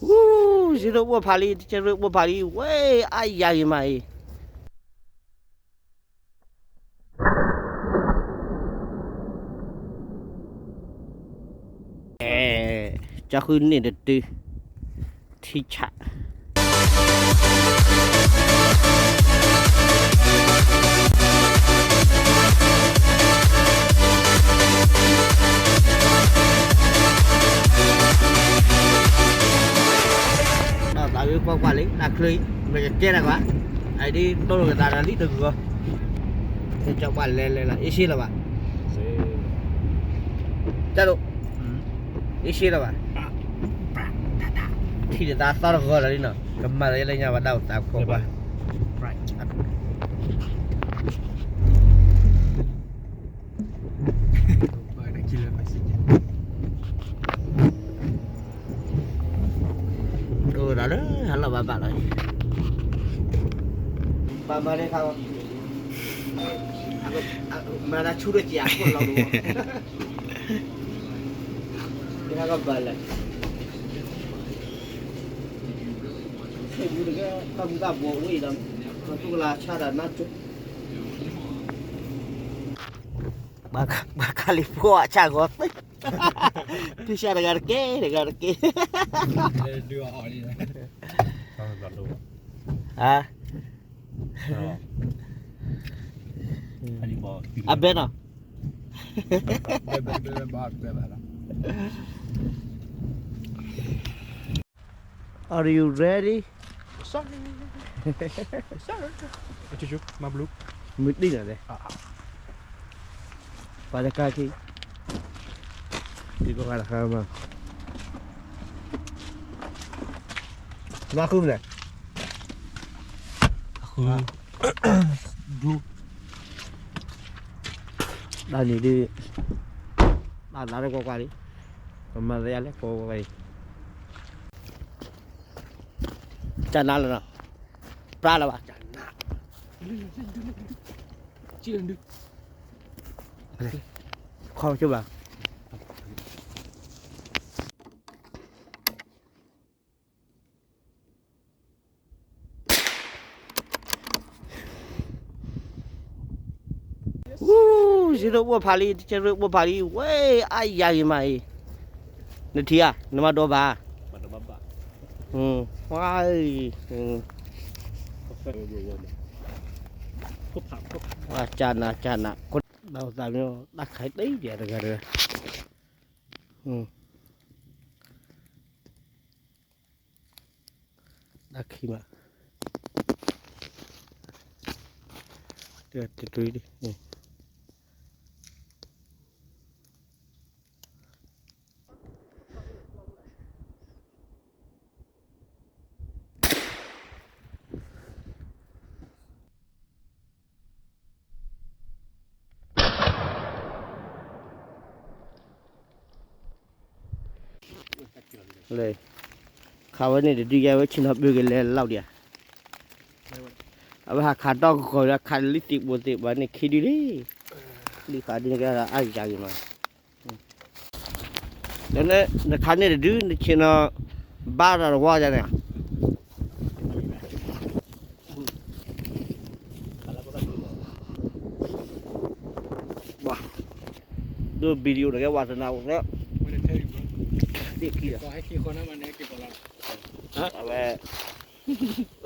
ဝူ, စ့ရိၣ်အိၣ်ဖးလံ, တကဲရိၣ်အိၣ်ဖးလံ, ဝဲအါယၤဂ့ၤမးအံၤ. ကၠီဃုန့ၢ်တတုၤ ထံဆး ဒီးသးဝံၣ်ကွၢ်ကွၢ်လံ တၢ်ချၢအံၤ မ့ၢ်ကကဲတၢ်ကွၢ်, အအံၤဒ်တိၢ်လိာ်ကသးဒီးလံတဂုၤဃီ, ကၠီပှၢ်လဲၤလဲၤလီၤ အ့ၣ်ရှ့လီၤဘၣ်, တၢ်ဒိၣ်, အ့ၣ်ရှ့လီၤဘၣ်, ထံၣ်တသးသီတဂီၤလီၤလံနီၤ, ကမၤလၢယဲလၢညါဝဲဒၣ်အိၣ်သးခိးကွၢ် အိၣ်ဒီးလၢဟးလီၤဘၣ်ဘၣ်လီၤ, ဘၣ်မၤန့ၣ်ခါ, မၤတၢ်ဆူၣ်ဒီးစံးအခိၣ်လီၤ, တၢ်ကဘၣ်လဲၣ်, ဆ့ၣ်မူတကဲ တၢ်မူတၢ်ဘှီးအိၣ်အံၤဒီး, မၤသူၣ်ကလၤဆါဒီးနါစိၤ ပှၤခးလံၤဖိအဆၣ်ဂီၤသ့, ထံၣ်ဆၣ်တဂၤတက့ၢ် တဂၤတက့ၢ်, အ, အဘဲနီၤ, Are you ready? Yes, sir. Yes, sir. မ့ၢ်တံၢ်နီၤလဲၣ်, ပှၤတကါခံ, ဒ်ကီးဂၤတခါမး, မၤဃုမနုၤလဲၣ်, ဃု, ဘျူ, တၢ်နံၤဒ်, ဘၣ်သးလၢကွၢ်ကွၢ်လံ, ပမၤသးယၤလဲၣ်ကွၢ်ကွၢ်လံ. ကနါလၢနီၤ, ပြါလၢၤဘၣ်, ခီဆၢဘၣ်. Woo, စ့ရိၣ်အိၣ်ဖးလံ, တကဲရိၣ်အိၣ်ဖးလံ, ဝဲအါယၤဂ့ၤမးအံၤ, နထံၣ်ဧါ, နမၤဒိးဘၣ်, ဝါ, ကနၤကနၤ, ဘၣ်သးမ့ၢ်တၢ်ခါတဂၤတဂၤ, တၢ်ခံမး, တၢ်တတုၤ, လဲၤ, ခးဝဲန့ၣ်တဒုယါဝဲဆ့ၣ်နီၤဘုကလဲၤလီၤဒံးဧါ, အဝဲဟးခးဒီဂီၤဒီးခးလံသ့ၣ်ဘိသ့ၣ်ဘၣ်န့ၣ်ခံဒုလံ, လံခးဒုန့ၣ်ကဲဒီးအါယၤဂ့ၤမး, ဒီးနခးန့ၣ်တဒု နဆ့ၣ်နီၤ ဘါဒီးတဝီယါန့ၣ် ဒိၣ် video န့ၣ်ကဲ ဝါသနာအိၣ်လၢ သ့ၣ်ခံဒီး အဝဲ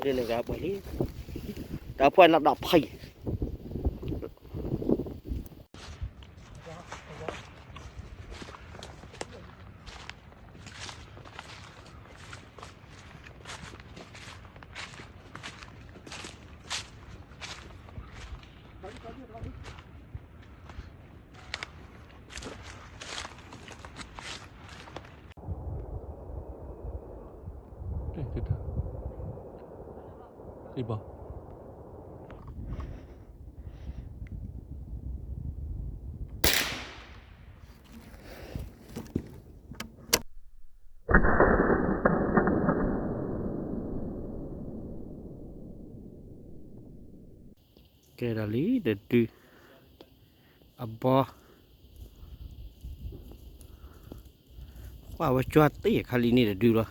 ဒ်န့ၣ်ကဲပှဲၤလံ တၢ်ဖှိၣ်နီၢ်ဒီးဖံ ကဲဒီးလံတဒု အဘီ ပှၤဝဲကွၢ်တ့ၢ်ခါလံန့ၣ်တဒုလီၤ.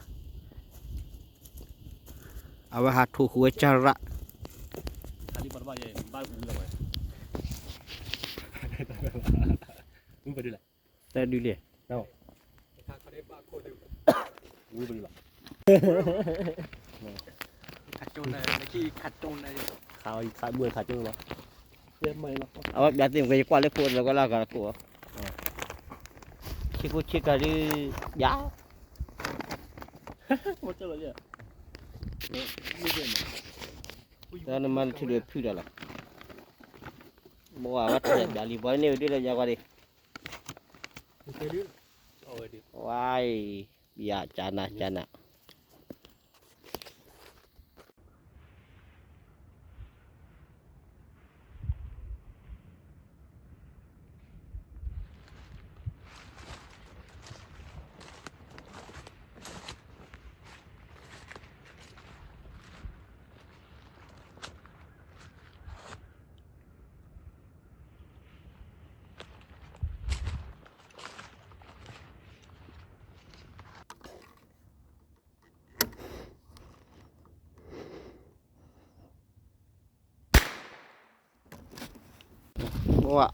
အဝဲဟးထိၣ်ဃုာ်ဝဲကၢ်ရၣ်, တၢ်ဒုးလဲၣ်, အဝဲပျးသ့ၣ်မ့ၢ်ကဲ ယကွၢ်လၢခိၣ်လၢကလၢ်ဂၤခိၣ်, ဆ့ကိဆ့ကၤဒုး, ယၤ, တၢ်နမါနထုးဒီးဖုၣ်တၢ်လီၤ, ဘဝါဝဲတၢ်ယၤဘျးလံ ပှၤန့ၢ်ဝဲဒုးလၢယၤကွၢ်ဒံး, ဝါအံၤ, ယၤကနၤကနၤ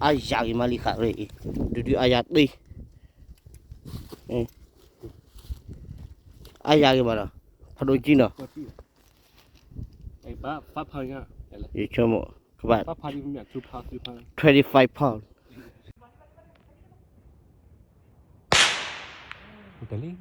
အါယၤဂ့ၤမးလံခးရၢအံၤ, ဒုဒုအါယၤတ့, အါယၤဂ့ၤမးနီၤ, ဖးဒိၣ်ကံနီၤ, ယဆိကမိၣ် ကဘၣ် twenty five pound. တၢ်လံ, လီၤ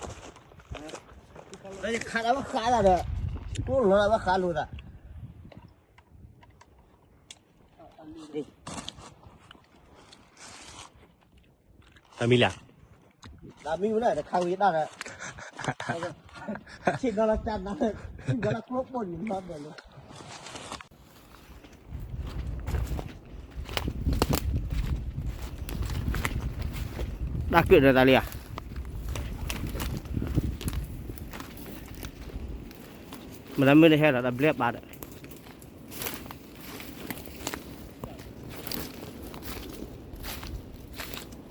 ကံဒီးခးဒၣ်ဝဲဃးဒၣ်ဒီး, ကျိလီၤဒၣ်ဝဲဃးလိာ်သး, တၢ်မံလၢ်, တၢ်မံဝဲလၢတခါဝံၤတၢ်ဒီး, ဆ့ကီလီၤတၢ်နါ, ဆ့ကီလီၤကျိပိာ်န့ၣ်မၤဘၢၣ်လီၤ တၢ်ကၢၣ်ဒီးတၢ်လံဧါ, မတၤမ့ၢ်တဟဲဒီးတၢ်ဘျဲးပာ်ဒီး,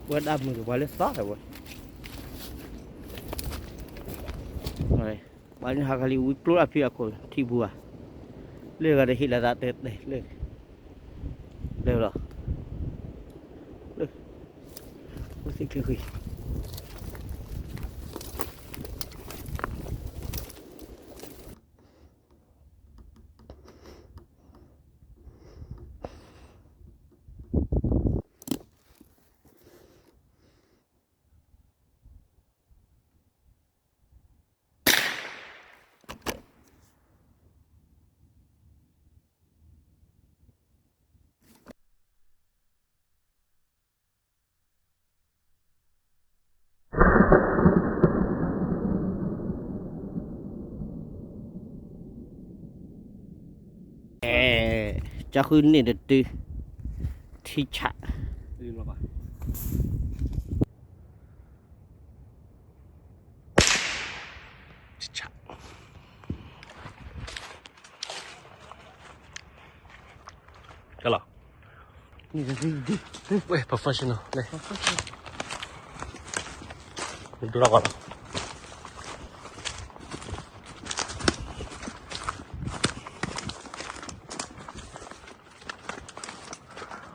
ဝဲဒၣ်မုၢ်ကပၤလၢသီဒီးဝဲ ပှၤန့ၣ်ဟးခါလံ ဝံကျိအဖံအခိၣ်ထံပူၤဧါ, လၢဂၤတဟ့ၣ်လီၤသးတဲတဲလၢ, လၢလီၤ, လၢ, အိၣ်သ့ၣ်ချ့ဃံ ကၠီဃုန့ၣ်တတုၤ, ထံဆး, ကလီၤ, ဝဲ professional လဲၣ်, ဒိၣ်ထီ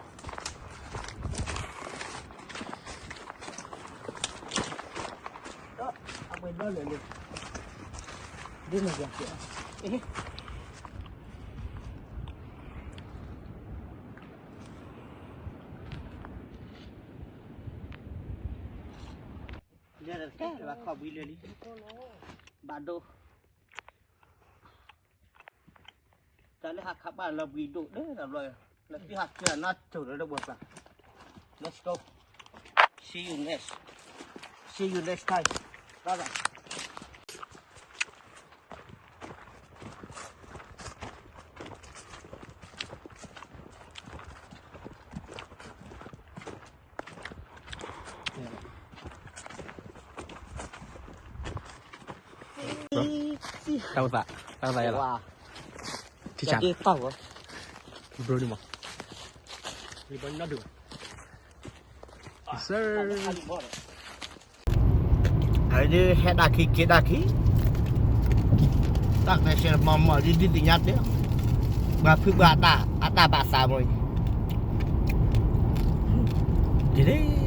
ၣ်ကီးလီၤ. ဘၣ်ဒိ, တၢ်လၢဟးခးဘၣ်လီၤဘှံးဒိၣ်လၢတဘျီ, လၢသုဟးကၢနါစိၤလၢတဘျီပျၢ်, Let's go. See you next. See you next time. Bye bye. တၢ်အိၣ်သး, တၢ်အိၣ်သးယဲလီၤ. ထံဆး, bro ဒုမး, အဒုးဟဲဒၣ်ခံက့ၤဒၣ်ခံ, တၢ်ကဆဲးမၤမၤဒ်ဒ်သ့ၣ်ညါတဲ, ပှၤဖုပှၤတၢ်အတၢ်ဘၣ်သးမီၤအံၤ, ဒ်